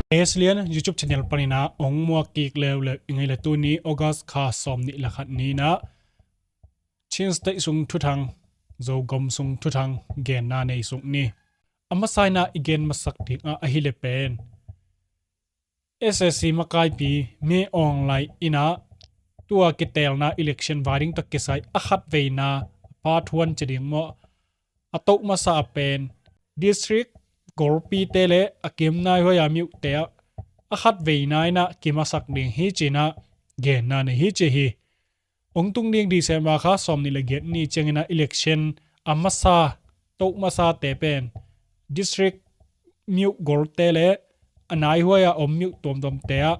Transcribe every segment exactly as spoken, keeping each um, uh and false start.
Eslian YouTube channel paninah ong muak kik leuleu i ngei le tuni August kha sawm nih le khat ninah Chin State sung thuthang, Zogam sung thuthang genna nei sung ni. A masa inah i gen masak dingah ahi le pen S A C makaipi Min Aung Hlaing inah tua kiteelna election vai ding tawh kisai a khat veina part one ci ding maw, a toh masa a pen district golpite le a kim naihuai a miuhte ah a khat veina inah kimasak ding hi cinah genna nei hi ci hi. Ong tung ding December kha sawm nih le giat ni cianginah election a masa toh masate pen district miuh golte le a naihuai a om miuh tuamtuamte ah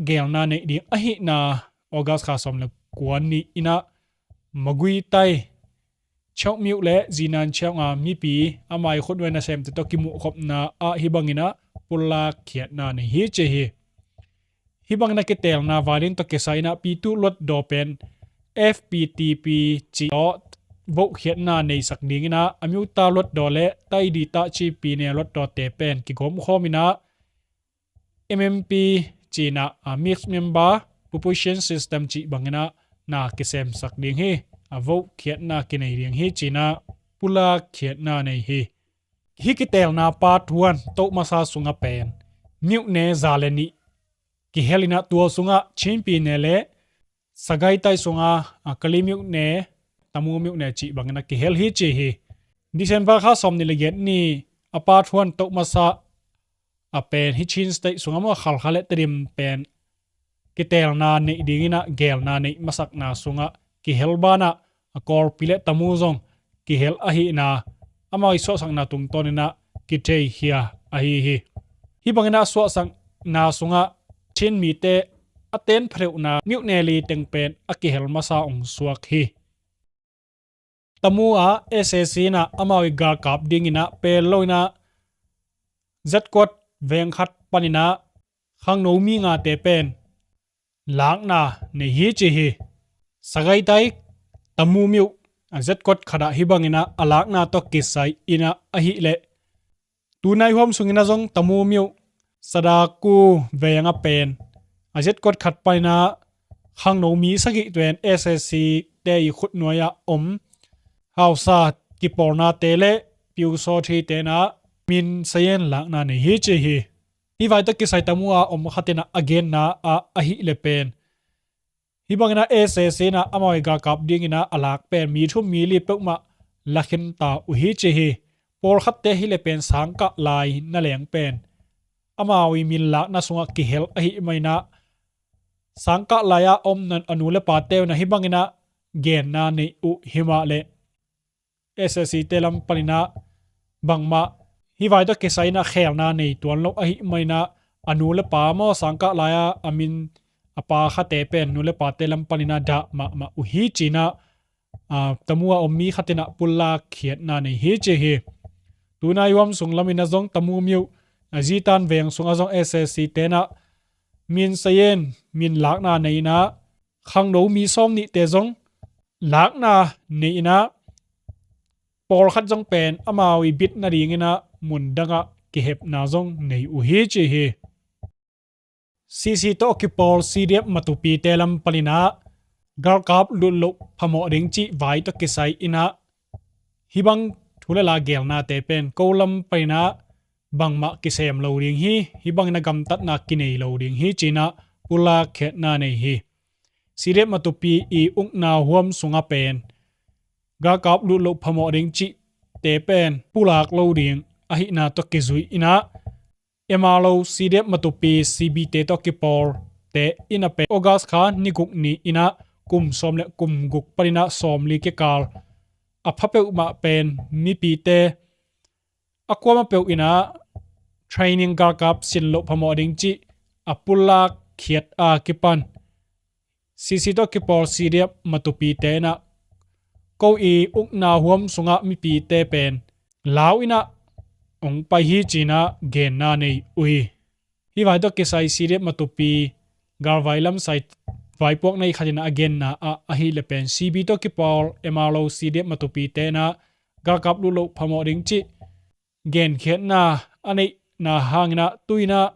gelna neih ding ahihna August kha sawm le kua ni inah Magway tai Chawngh miuh le Zinan Chawngh a mipi amah i khutnuai nasemte tawh kimuhkhopna ah hih banginah pulak khiatna nei hi ci hi. Hih banginah kiteelna vai ding tawh kisai inah Pyithu Hluttaw pen F P T P cih tawh vohkhiatna neisak dinginah a miuta Hluttaw le Taidita cih Pyine Hluttawte pen kigawmkhawm inah M M P cinah a mixed member proportion system cih banginah na kisemsak ding hi. A vohkhiatna kinei ding hi cinah pulak khiatna nei hi. Hih kiteelna part one toh masa sungah pen miuhne za le nih kihel inah tua sungah Chin Pyine le Sagaing tai sunga a Kalaymyo miuhne, Tamu miuhne cih banginah kihel hi ci hi. December kha sawm nih le giat ni a part one toh masa a pen hih Chin State sungah maw Hakha le Tedim pen kiteelna neih dinginah gelna neih masakna sungah kihel banah a Kawlpi le Tamu zong kihel ahihna amau i suahsakna tungtawninah kitheihia ahi hi. Hih banginah a suahsakna sungah Chin mite a ten phareuhna miuhne li teng pen a kihel masa ong suak hi. Tamu ah S A C inah amau i galkap dinginah pel loinah Zetkot veng khat paninah khangno mi ngate pen lakna nei hi ci hi. Sagaing tai Tamu miuh a Zetkot khatah hih banginah a lakna tawh kisai inah ahih leh tunai huam sunginah zong Tamu miuh Sadaku veng a pen a Zetkot khat paninah khangno mi sagih pen S A C te i khutnuai ah om hausa kipawlnate le Pyu Saw Htee tenah Min Sa Yen lakna nei hi ci hi. Hih vai tawh kisai Tamu a om khatinah a genna ah ahih le pen hih banginah S A C inah amau i galkap dinginah a lak pen mi thum mi li peuhmah lakhinta uh hi ci hi. Pawlkhatte hi le pen sangkah lai na leng pen amau i min lakna sungah kihel ahih maninah sangkah lai-ah om a nu le pate unah hih banginah genna nei uh himah le S A C te lam paninah bangmah hih vai tawh kisai inah khelna nei tuan lo ahih maninah a nu le pa maw sangkah lai-ah a min a pa khate pen nu le pate lam paninah dah mahmah uh hi cinah Tamu a om mi khatinah pulak khiatna nei hi ci hi. Tunai huam sung laminah zong Tamu miuh a Zitan veng sungah zong S A C tenah Min Sa Yen min lakna nei inah khangno mi sawm nihte zong lakna nei inah pawlkhat zong pen amau i bit nadinginah mundangah kihepna zong nei uh hi ci hi. C C tawh kipawl C D F Matupite lam paninah galkap lutloh phamawh ding cih vai tawh kisai inah hih bang thu le la gelnate pen ko lam paninah bangmah kisem lo ding hi. Hih banginah gamtatna kinei lo ding hi cinah pulak khiatna nei hi. C D F Matupi i ukna huam sungah pen galkap lutloh phamawh ding cihte pen pulak lo ding ahihna tawh kizui inah M R O, C D F Matupi, C B te tawh kipawlte inah pen August kha ni guk ni inah kum sawm le kum guk paninah sawmli kikal a pha peuhmah pen mipite a kuamah peuh inah training galkap sin loh phamawh ding cih a pulak khiat a kipan C C tawh kipawl C D F Matupite inah ko i ukna huam sungah mipite pen lau inah hong pai hi cinah genna nei uh hi. Hih vai tawh kisai C D F Matupi galvai lamsai vaipuak nei khatinah a genna ah ahih le pen C B tawh kipawl M R O C D F Matupite inah galkap lutloh phamawh ding cih genkhiatna a neih na hangin ah tu-in ah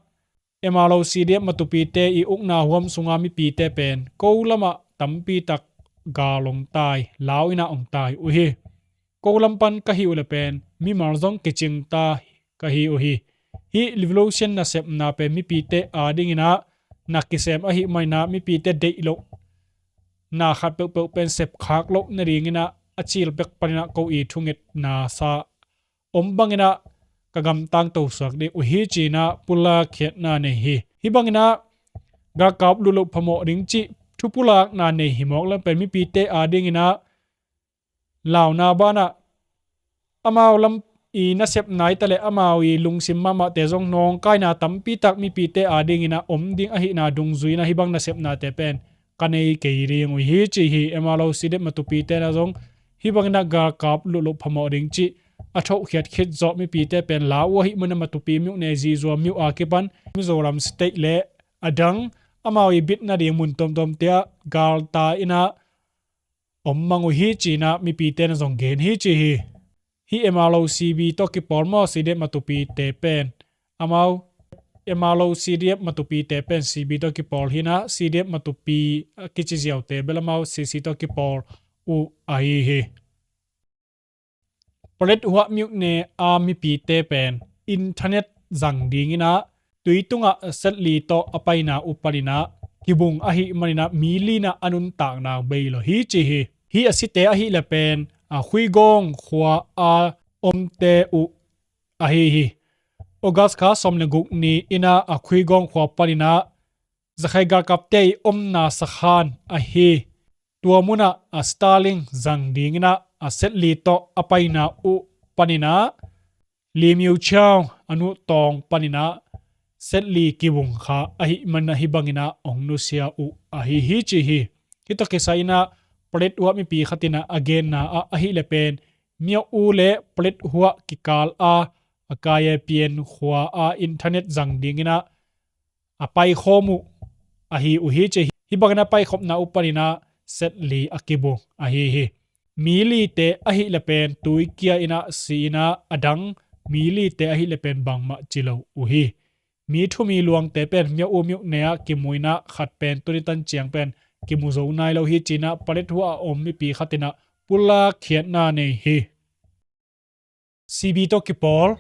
M R O C D F Matupite i ukna huam sunga mipite pen ko lamah tampi tak gal ong tai, lau in ah ong tai uh hi. Ko lam pan ka hih uh leh pen mimal zong kicing ta ka hi uh hi. Hih revolution nasepna pen mipite adingin ah na kisem ahih manin ah mipite deih loh na khat peuhpeuh pen sepkhak loh nadingin ah a cil pek panin ah ko i thungetna sa om bangin ah ka gamtang tosuak ding uh hi ci-in ah pulak khiatna nei hi. Hih bangin ah galkap lut loh phamawh ding cih thu pulakna nei hi mawk leng pen mipite adingin ah launa banah amau lam i nasepna hi ta leh amau i lungsim mahmahte zong nawngkaina tampi tak mipite adingin ah om ding ahihna dungzui-in ah hih bang nasepnate pen ka nei kei ding uh hi ci hi. M R O C D F Matupite in ah zong hih bangin ah galkap lut loh phamawh ding cih a thohkhiat khit zawh mipite pen lau uh ahih manin ah Matupi myone zihzua myo a kipan Mizoram State le a dang amau i bit nading mun tuamtuamte ah galtai in ah om mang uh hi ci-in ah mipite in ah zong gen hi ci hi. Hih M R O C B tawh kipawl maw, C D F Matupite pen amau M R O C D F Matupite pen C B tawh kipawl hi-in ah C D F Matupi a kici ziaute bel amau C C tawh kipawl uh ahi hi. Paletwa myone a mipite pen internet zang dingin ah tui tungah set li tawh a paina uh panin ah kibung ahih manin ah mi li in ah a nuntakna bei lo hi ci hi. Hih a site ahih leh pen a Khuigawng khua a omte uh ahi hi. August kha sawm le guk ni-in ah a Khuigawng khua panin ah Rakhine galkapte i omna sakhan ahi tua munah a Starlink zang dingin ah a set li tawh a paina uh panin ah Lee Myo Chiaw a nuhtawng panin ah set li kibung kha ahih manin ah hih bangin ah ong nusia uh ahi hi ci hi. Hih tawh kisai-in ah Paletwa mipi khat in ah a genna ah ahih leh pen Myo U le Paletwa kikal a a Kaye Pian khua a internet zang dingin ah a paikhawm uh ahi uh hi ci hi. Hih bangin a paikhopna uh panin ah set li a kibung ahi hi. Mi lite ahih leh pen tui kia in ah si in ah a dang mi lite ahih leh pen bangmah ci lo uh hi. Mi thumi luangte pen Myo U myone ah kimu in ah khat pen tuni tan ciang pen kimu zo nai lo hi ci-in ah Paletwa a om mipi khat in ah pulak khiatna nei hi. C B tawh kipawl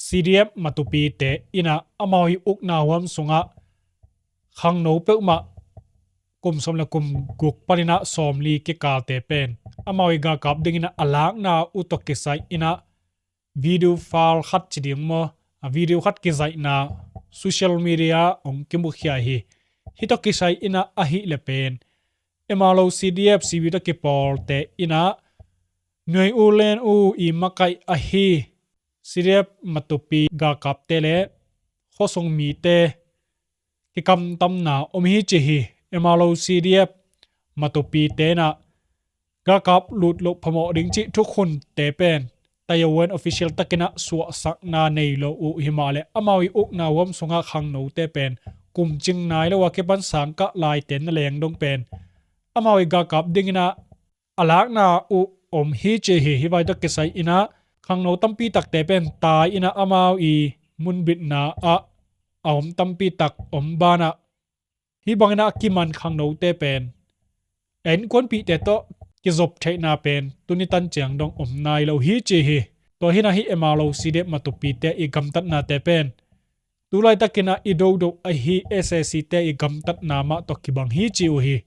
C D F Matupite in ah amau i ukna huam sungah khangno peuhmah kum sawm le kum guk panin ah sawmli kikalte pen amau i galkap dingin ah a lakna uh tawh kisai-in ah video file khat ci ding maw, a video khat kizaihna social media ong kimukhia hi. Hih tawh kisai-in ah ahih leh pen M R O C D F C B tawh kipawlte in ah Nuai U Len U i makaih ahi C D F Matupi galkapte le khuasung mite kikamtamna om hi ci hi. M R O C D F Matupite in ah galkap lut loh phamawh ding cih thukhunte pen Taiwan official takin ah suahsakna nei lo uh hi mah leh amau i ukna huam sungah khangnote pen kumcing nai lo a kipan sangkah laite na leng dong pen amau i galkap dingin ah a lakna uh om hi ci hi. Hih vai tawh kisai-in ah khangno tampi takte pen tai-in ah amau i munbitna ah a om tampi tak om banah hih bangin ah a kiman khangnote pen a innkuanpihte tawh kizop theihna pen tuni tan ciang dong om nai lo hi ci hi. Tua hi-in ah hih M R O C D F Matupite i gamtatnate pen tu laitakin ah i dodo ahi S A C te i gamtatna mah tawh kibang hi ci uh hi.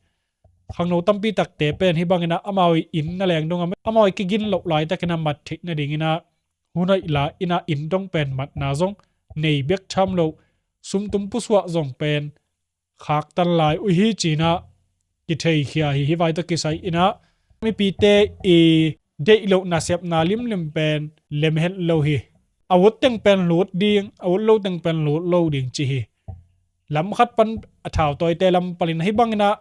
Khangno tampi takte pen hih bangin ah amau i inn na leng dong a, amau i kigin loh laitakin ah mat theih nadingin ah hun hoih la-in ah inn dong pen matna zong nei bek tham lo, sumtum pusuah zong pen khaktan lai uh hi ci-in ah kitheikhia hi. Hih vai tawh kisai-in ah mipite i deih loh nasepna limlim pen lemhet lo hi. A ut teng pen lut ding, a ut lo teng pen lut lo ding ci hi. Lam khat pan a thautawite lam panin hih bangin ah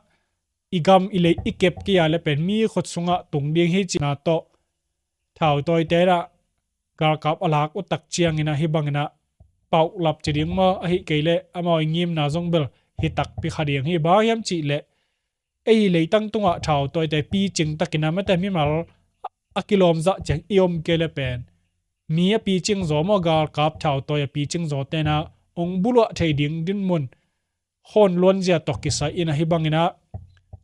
i gam i lei i kep kei a leh pen mi khut sungah tung ding hi cihna tawh thautawite in ah galkap a lak uh tak ciangin ah hih bangin ah paulap ci ding maw, ahih kei leh amau i ngimna zong bel hi takpi kha ding hi. Bang hiam cih leh ei leitang tungah thautawite picing takin ah mate mimal a kilawm zah ciang i om kei leh pen mi a picing zaw maw, galkap thautawi a picing zaw tenah ong buluah thei ding dinmun khawn luanzia tawh kisai inah hih banginah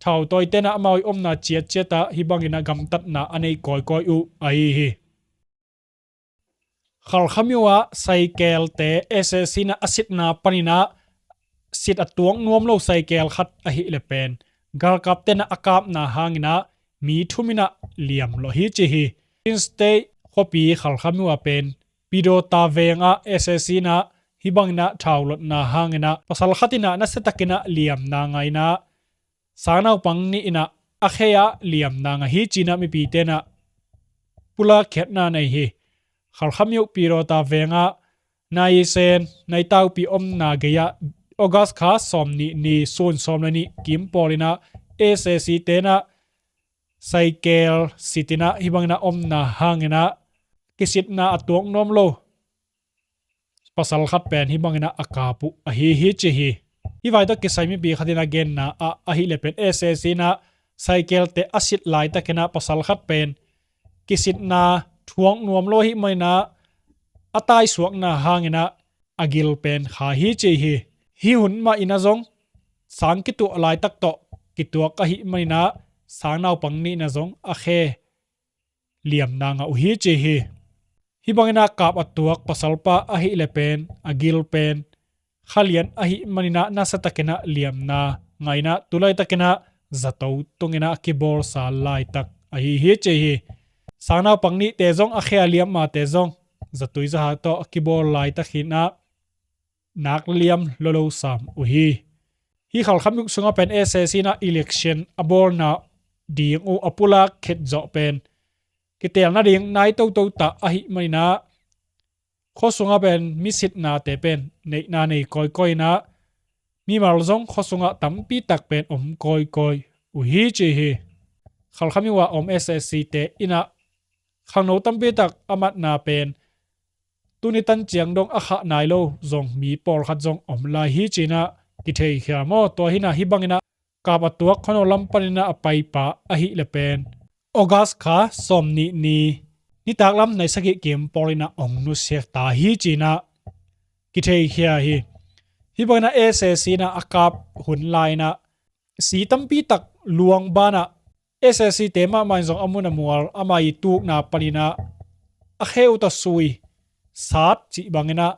thautawi tenah amau i omna ciatciatah hih banginah gamtatna a nei kawikawi uh ahi hi. Khalkhamiu ah saikelte S A C inah a sitna paninah sit a tuak nuam lo saikel khat ahih le pen galkap tenah a kapna hanginah mi thum inah liam lawh hi ci hi. Chin State khuapi Khalkhamiu ah pen Pidawta vengah S A C inah hih banginah thaulotna hanginah pasal khat inah nasiatakinah liamna ngainah sangnaupang nih inah a khe ah liamna ngah hi cinah mipi tenah pulak khiatna nei hi. Khalkhamiu Pidawta vengah naisen naitaupi omna gei-ah August kha sawm nih ni sun sawm le nih kim pawl inah S A C tenah saikel sit inah hih banginah omna hanginah kisitna a tuak nuam lo pasal khat pen hih banginah a kap uh ahi hi ci hi. Hih vai tawh kisai mipi khat inah genna ah ahih le pen S A C inah saikelte a sit laitakinah pasal khat pen kisitna thuak nuam lo ahih maninah a taisuakna hanginah a gil pen kha hi ci hi. Hih hun mah inah zong sang kituah laitak tawh kituak ahih maninah sangnaupang nih inah zong a khe liamna ngah uh hi ci hi. Hih banginah kap a tuak pasalpa ahih le pen a gil pen kha lian ahih maninah nasiatakinah liamna ngainah tulaitakinah zato tunginah a kibawlsa laitak ahi hi ci hi. Sangnaupang nihte zong a khe a liam mate zong zatui zahak tawh a kibawl laitak hinah nak liam lolo sam uh hi. Hih Khalkhamiu sungah pen S A C inah election a bawlna ding uh a pulak khit zawh pen kitelna ding nai toto tah ahih maninah khua sungah pen misitnate pen neihna nei kawikawi inah mimal zong khua sungah tampi tak pen om kawikawi uh hi ci hi. Khalkhamiu ah om S A C te inah khangno tampi tak a matna pen tuni tan ciang dong a khah nai lo zong mi pawlkhat zong om lai hi cinah kitheikhia maw. Tua hinah hih banginah kap a tuak khuano lam paninah a paipa ahih le pen August kha sawm nih ni nitak lam nai sagih kim pawl inah ong nusia ta hi cinah kitheikhia hi. Hih banginah S A C inah a kap hun lai inah si tampi tak luang banah S A C te mahmah in zong a mun a mual amah i tukna paninah a khe uh tawh sui sat cih banginah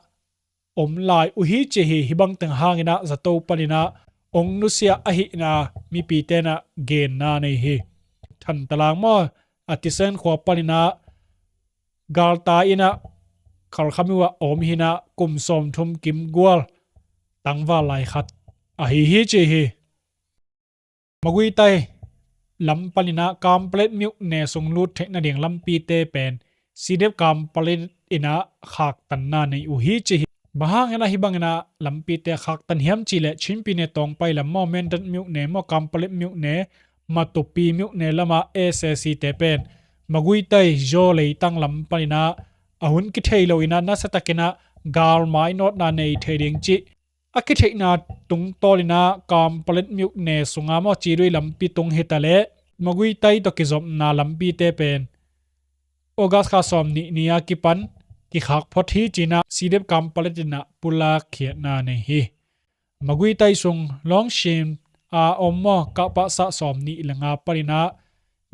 om lai uh hi ci hi. Hih bangteng hanginah zato paninah ong nusia ahihna mipi tenah genna nei hi. Thantalang maw a tisen khua paninah galta inah Khalkhamiu ah om hinah kum sawmthum kim gual tangval lai khat ahi hi ci hi. Maguitai lam paninah Kanpalet myone sung lut theih nading lampite pen C D F Kanpalet inah khaktanna nei uh hi ci hi. Bang hanginah hih banginah lampite khaktan hiam cihleh Chin pyine tawngpai lam maw, Mindat myone maw, Kanpalet myone, Matupi myone lamah S A C te pen Maguitai zaw leitang lam paninah a hun kithei loinah nasiatakinah galmai nawtna nei thei ding cih a kitheihna tungtawninah Kanpalet myone sunga maw, Cidui lampi tung hitaleh Maguitai tawh kizopna lampite pen August kha sawm nih ni a kipan kikhak phot hi cinah C D F Kanpalet inah pulak khiatna nei hi. Maguitai sung Lawngsim a om maw, Kahpahsah sawm nih le nga paninah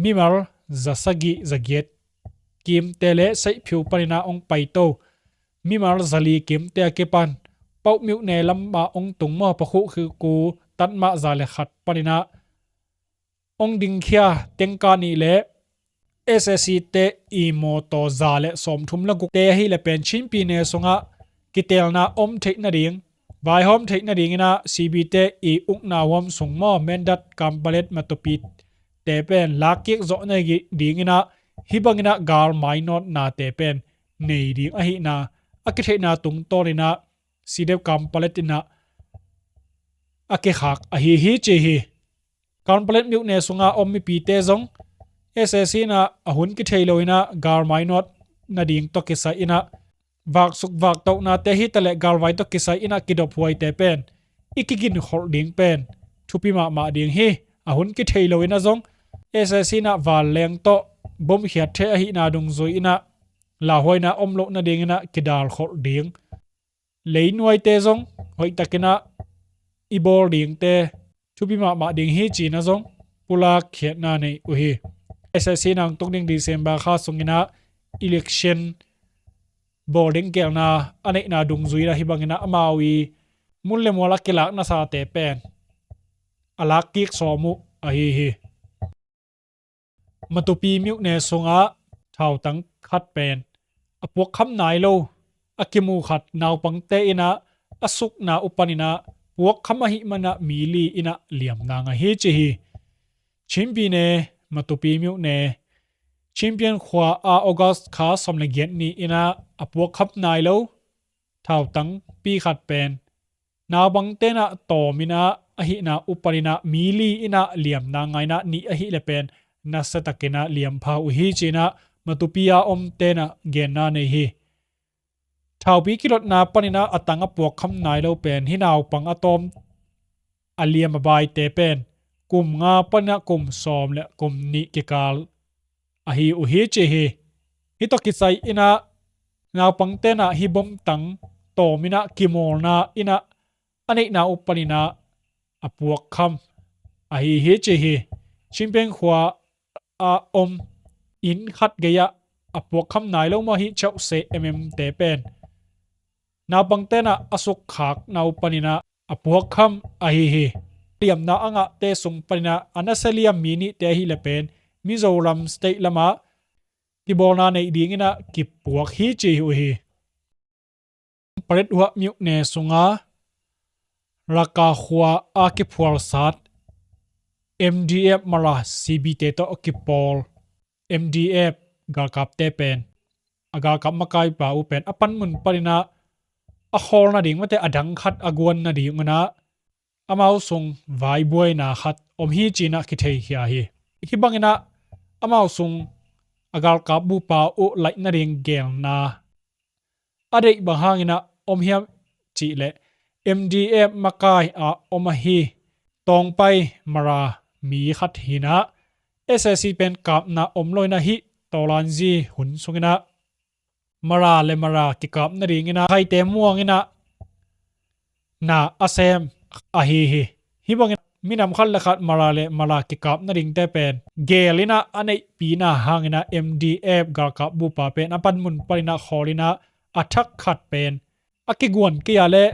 mimal za sagih za giat kimte le Saihphiu paninah ong paito mimal za li kimte a kipan Pauh myone lamah ong tung maw, Pakhuh Khiku tatmah za le khat paninah ong dingkhia tengka nih le S A C te i mawtaw za le sawmthum le gukte ahih le pen Chin pyine sungah kitelna om theih nading, vaihawm theih nadinginah C B te i ukna huam sung maw, Mindat, Kanpalet, Matupi te pen lakkik zawh nadinginah hih banginah galmai nawtnate pen nei ding ahihna a kitheihna tungtawninah C D F Kanpalet inah a kikhak ahi hi ci hi. Kanpalet myone sunga om mipite zong S A C inah a hun kithei loinah galmai nawt nading tawh kisai inah vaksuk vaktohnate hitaleh galvai tawh kisai inah kidophuaite pen i kiginkholh ding pen thupi mahmah ding hi. A hun kithei loinah zong S A C inah vanleng tawh bomkhiat thei ahihna dungzui inah lauhuaina om loh nadingin ah kidalkholh ding, leinuaite zong hoihtakin ah i bawl dingte thupi mahmah ding hi ci-in ah zong pulak khiatna nei uh hi. SAC in ah hong tung ding December kha sungin ah election bawl ding geelna a neihna dungzui in ah hih bangin ah amau i mun le mual a kilak nasate pen a lak kik sawm uh ahi hi. Matupi myone sungah thautang khat pen a puakkham nai lo a kimu khat naupangte in ah a sukna uh panin ah puakkham ahih manin ah mi li in ah liamna ngah hi ci hi. Chin pyine, Matupi myone, Chin pyen khua ah August kha sawm le giat ni in ah a puakkham nai lo thautangpi khat pen naupangte in ah tawm in ah ahihna uh panin ah mi li in ah liamna ngah in ah nih ahih leh pen nasiatakin ah liampha uh hi ci-in ah Matupi a omte in ah genna nei hi. Thaupi kilotna panin ah a tang a puakkham nai lo pen hih naupang a tawm a liam a baite pen kum nga panin ah kum sawm le kum nih kikal ahi uh hi ci hi. Hih tawh kisai in ah naupangte in ah hih bomtang tawm in ah kimawlna in ah a neihna uh panin ah a puakkham ahi hi ci hi. Chin pyen khua a om inn khat gei ah a puakkham nai lo mah hih chauhse M M te pen naupangte in ah a sukkhakna uh panin ah a puakkham ahi hi. Liamna a ngahte sung panin ah a nasia liam mi nihte ahih leh pen Mizoram state lamah kibawlna neih dingin ah kipuak hi ci uh hi. Paletwa myone sunga Raqqa khua a kiphualsat M D F Mara C B te tawh a kipawl M D F galkapte pen a galkap makaipa uh pen a panmun panin ah a khawl nading mate a dang khat a guan nadingun ah amau sung vaibuaina khat om hi ci-in ah kitheikhia hi. Hih bangin ah amau sung a galkap bupa uh laih nading geelna a deih bang hangin ah om hiam cih leh M D F makai ah om ahi Tawngpai Mara mi khat hi-in ah S A C pen kapna om lo in ah hih Tawlanzi hun sungin ah Mara le Mara kikap nadingin ah Zakhaite muangin ah na a sem ahi hi. Hih bangin minam khat le khat Mara le Mara kikap nadingte pen geel in ah a neihpihna hangin ah M D F galkap bupa pen a panmun panin ah khawl in ah a thak khat pen a kiguan kei a leh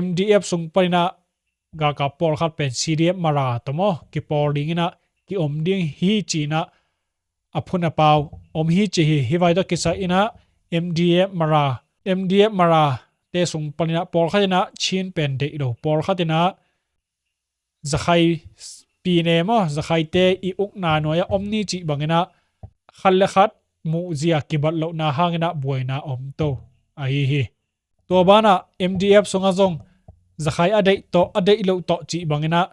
M D F sung panin ah galkap pawlkhat pen C D F Mara tawh maw kipawl dingin ah kiom ding hi ci-in ah a phun a pau om hi ci hi. Hih vai tawh kisai in ah M D F Mara, M D F Mara te sung panin ah pawlkhat in ah Chin pen deih lo, pawlkhat in ah Zakhai pyine maw, Zakhaite i ukna nuai-ah om ni cih bangin ah khat le khat muhzia kibat lohna hangin ah buaina om to ahi hi. Tua banah M D F sungah zong Zakhai a deih tawh a deih loh tawh cih bangin ah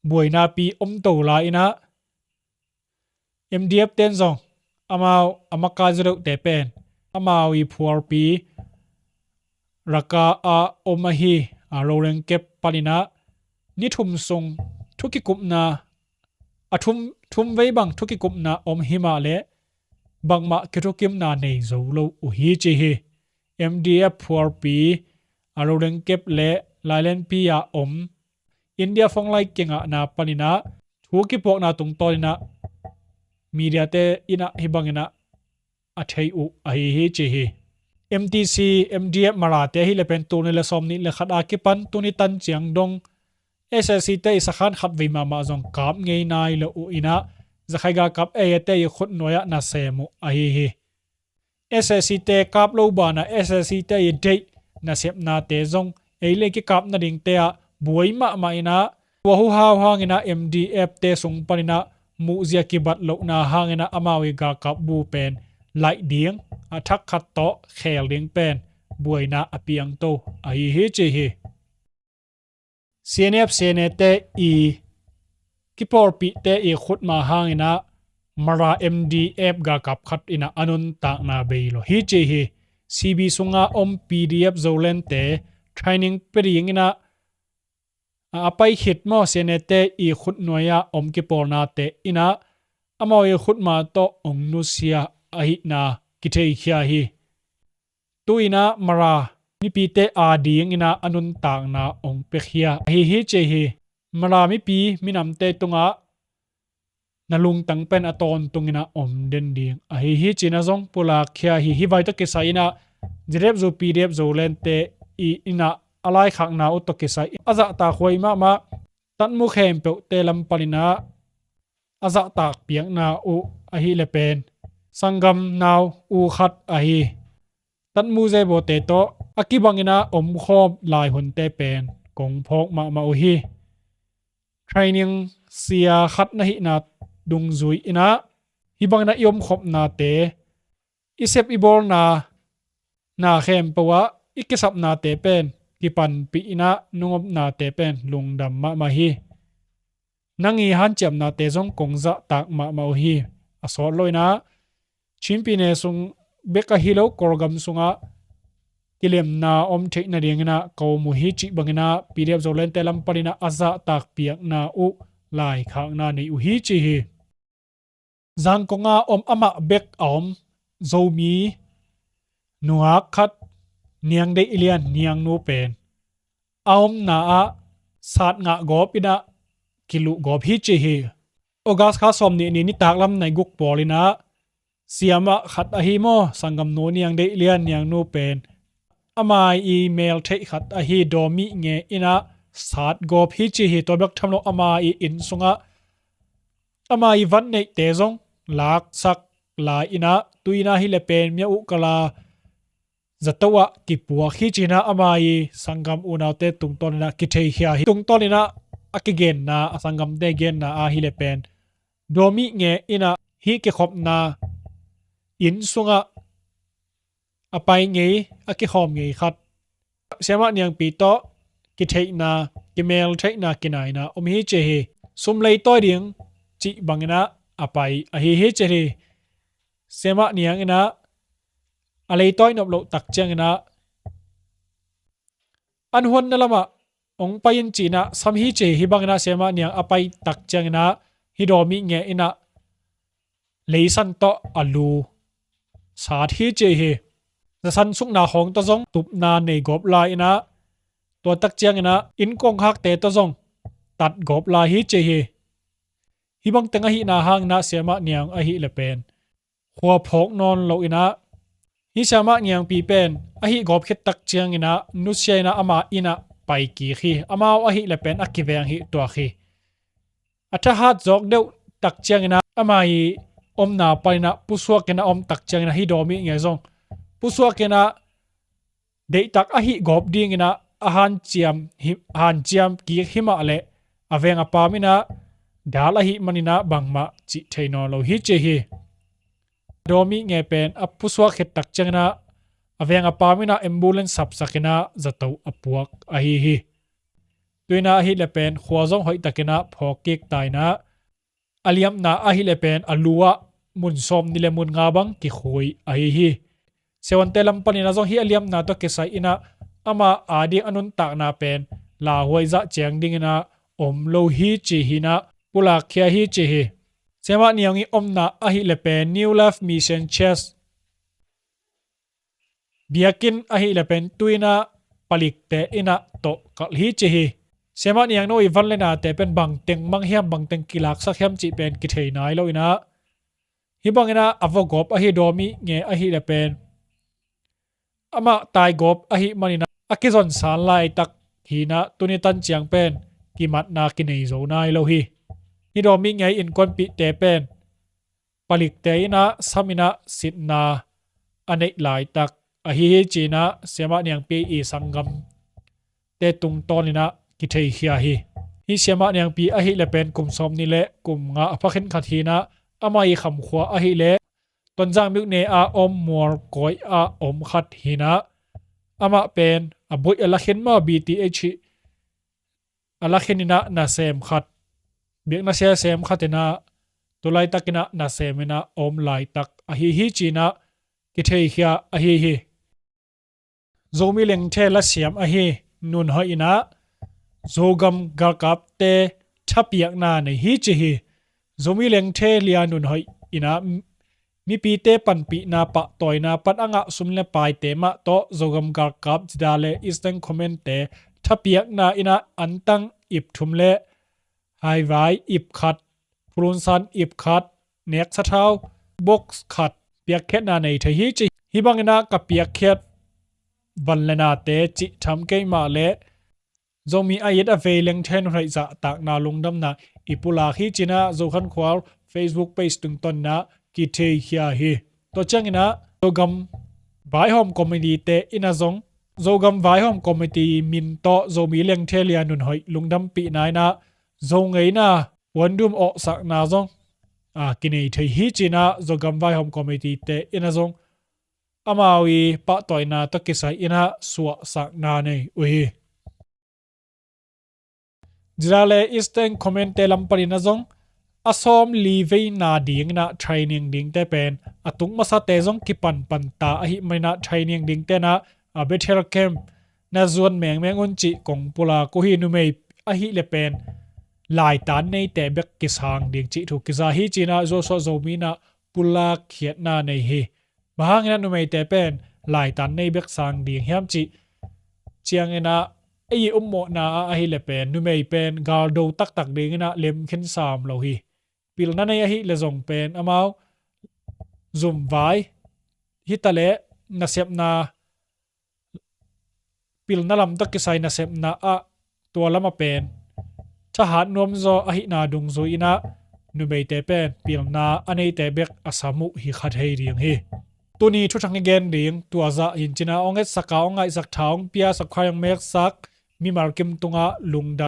buainapi om to lai in ah M D F ten zong amau a makai zaw deuhte pen amau i phualpi Raqqa a om ahi a Rolenkep panin ah ni thum sung thukikupna a thum, thum vei bang thukikupna om hi mah leh bangmah kithukimna nei zo lo uh hi ci hi. M D F phualpi a Rolenkep le Lailenpi a om India frontlai kingahna panin ah thu kipuakna tungtawnin ah mediate in ah hih bangin ah a thei uh ahi hi ci hi. M T C, M D F Marate ahih leh pen tul nih le sawm nih le khat a kipan tuni tan ciang dong S A C te i sakhan khat vei mahmah zong kap ngei nai lo uh in ah Zakhai galkap A A te i khut nuai-ah nasem uh ahi hi. S A C te kap lo banah S A C te i deih nasepnate zong ei le kikap nadingte ah buai mahmah in ah tua huhau hangin ah M D F te sung panin ah muhzia kibat lohna hangin ah amau i galkap bu pen laih ding a thak khat tawh khel ding pen buaina a piang to ahi hi ci hi. C N F, C N A te i kipawlpihte i khutma hangin ah Mara M D F galkap khat in ah a nuntakna bei lo hi ci hi. C B sunga om P D F Zolente training pia dingin ah a, a pai khit maw, C N A te i khut nuai-ah om kipawlnate in ah amau i khutma tawh ong nusia ahihna kitheikhia hi. Tu-in ah Mara mipite adingin ah a nuntakna hong piakhia ahi hi ci hi. Mara mipi minamte tungah na lungtang pen a tawntungin ah om den ding ahi hi ci-in ah zong pulakkhia hi. Hih vai tawh kisai-in ah ZDF Zo, PDF Zolandte i in ah a laikhakna uh tawh kisai a zahtak huai mahmah Tatmu khempeuhte lam panin ah a zahtak piakna uh ahih leh pen sanggam nau u khat ahi Tatmu Zebawte tawh a kibangin ah omkhawm laihunte pen kong phawk mahmah uh hi. Training sia khat na hihna dungzui-in ah hih bangin ah i omkhopnate, i sep i bawlna, na khempeuh ah i kisapnate pen kipanpih-in ah nungopnate pen lungdam mahmah hi. Nang i hanciamnate zong kong zahtak mahmah uh hi. A sawt loin ah Chin pyine sung bek ahi lo, Kawlgam sungah kilemna om theih nadingin ah ka om uh hi cih bangin ah PDF Zolandte lam panin ah a zahtak piakna uh laikhakna nei uh hi ci hi. Zangkong a om, amah bek a om Zomi nungak khat Niang Deih Lian Niangnu pen a omna ah sat ngah gawp in ah kiluh gawp hi ci hi. August kha sawmnih ni nitak lam nai guk pawl in ah siamah khat ahi maw, sanggamnu Niang Deih Lian Niangnu pen ama i mel theih khat ahi Daw Mih Nge in ah sat gawp hi ci hi. Tua bek tham lo, ama i inn sungah ama i van neihte zong laksak lai in ah, tu-in ah hi leh pen Mya uh kal a zato ah kipuak hi ci-in ah ama i sanggam unaute tungtawnin ah kitheikhia hi. Tungtawnin ah a kigenna, a sanggamte genna ah hi leh pen Daw Mih Nge in ah hih kikhopna inn sungah a pai ngei, a kikhawm ngei khat Siamah Niangpi tawh kitheihna, kimeltheihna, kinaina om hi ci hi. Sum leitawi ding cih bangin ah a pai ahi hi ci hi. Siamah Niang in ah a leitawi nop loh tak ciangin ah an huanna lamah hong pai in ci-in ah sam hi ci hi. Hih bangin ah Siamah Niang a pai tak ciangin ah hih Daw Mih Nge in ah leisan tawh a lu sat hi ci hi. Zasan sukna khawng tawh zong tupna nei gawp lai in ah, tua tak ciangin ah inn kongkhakte tawh zong tat gawp lai hi ci hi. Hih bang teng ahihna hangin ah Siamah Niang ahih leh pen khua phawk nawn lo in ah, hih Siamah Niangpi pen ahih gawp khit tak ciangin ah nusia in ah ama inn ah pai kik hi. Amau ahih leh pen a kiveng hi tuak hi. A thahat zawk deuh tak ciangin ah ama i omna panin ah pusuak in ah om tak ciangin ah hih Daw Mih Nge zong pusuak in ah deihtak ahih gawp dingin ah a hanciam hi, hanciam kik hi mah leh a veng a pam in ah dal ahih manin ah bangmah cih thei nawn lo hi ci hi. Daw Mih Nge pen a pusuak khit tak ciangin ah a veng a pam in ah ambulance sapsak in ah zato a puak ahi hi. Tu-in ah ahih leh pen khua zong hoih takin ah phawk kik ta in ah, a liamna ahih leh pen a lu ah mun sawmnih le mun nga bang kikhui ahi hi. Siavuante lam panin ah zong hih a liamna tawh kisai in ah ama ading a nuntakna pen lauhuai zah ciang dingin ah om lo hi ci hi in ah pulakkhia hi ci hi. Siamah Niang i omna ahih leh pen New Life Mission Church biakinn ahih leh pen tu-in ah palikte in ah tawh kalh hi ci hi. Siamah Niangnu i van le nate pen bangteng mang hiam, bangteng kilaksak hiam cih pen kithei nai lo in ah, hih bangin ah a vua gawp ahi Daw Mih Nge ahih leh pen amah tai gawp ahih manin ah a kizonsan laitak hi in ah, tuni tan ciang pen kimatna kinei zo nai lo hi. Hih Daw Mih Nge innkuanpihte pen palikte in ah sam in ah sitna a neih laitak ahi hi ci-in ah Siamah Niangpi i sanggamte tungtawnin ah kitheikhia hi. Hih Siamah Niangpi ahih leh pen kum sawmnih le kum nga a pha khin khat hi in ah, ama i khamkhua ahih leh Tonzang myone a om Mualkawi a om khat hi in ah, amah pen a buaih a lakhin maw, B T H hi a lakhin in ah nasem khat, biakna sia sem khat in ah tulaitakin ah nasem in ah om laitak ahi hi ci-in ah kitheikhia ahi hi. Zomi Lengthe lasiam ahi Nun Hoih in ah Zogam galkapte thapiakna nei hi ci hi. Zomi Lengthe lia Nun Hoih in ah mipite panpihna pahtawina pan a ngah sum le paite mah tawh Zogam galkap Zida le Eastern Command-te thapiakna in ah antang ip thum le haivai ip khat, phulunsan ip khat, neksathau box khat piakkhiatna nei thei hi ci. Hih bangin ah ka piakkhiat van le nate cih tham kei mah leh Zomi a it a vei lengthen hoih zahtakna lungdamna i pulak hi ci-in ah Zo Khan Khual Facebook page tungtawn in ah kitheikhia hi. Tua ciangin ah Zogam Vaihawm Committee-te in ah zong Zogam Vaihawm Committee min tawh Zomi lengthe lia nunhoih lungdampihna in ah Zo ngeina puandum awhsakna zong a kinei thei hi ci-in ah Zogam Vaihawm Committee-te in ah zong amau i pahtawina tawh kisai in ah suahsakna nei uh hi. Zida le Eastern Command-te lam panin ah zong a sawm li veina dingin ah training dingte pen a tung masate zong kipanpan ta ahih manin ah training dingte in ah a Bethel camp na zuan mengmeng un cih kong pulak uh hi. Numei ahih leh pen laitan neite bek kisang ding cih thu kiza hi ci-in ah Zo suah Zomi in ah pulak khiatna nei hi. Bang hangin ah numeite pen laitan nei bek sang ding hiam cih ciangin ah ei i upmawhna ah ahih leh pen numei pen galdo taktak dingin ah lemkhin sam lo hi. Pilna nei ahih leh zong pen amau zumvai hi ta leh nasepna pilna lam tawh kisai nasepna ah tua lam ah pen thahat nuamzaw ahihna dungzui in ah numeite pen pilna a neite bek a sam uh hi kha thei ding hi. Tuni thuthang i gen ding tua zah hi in ci-in ah hong etsak a, hong ngaihsak, tha hong pia, subscribe hong meksak mimal kim tungah lungdam.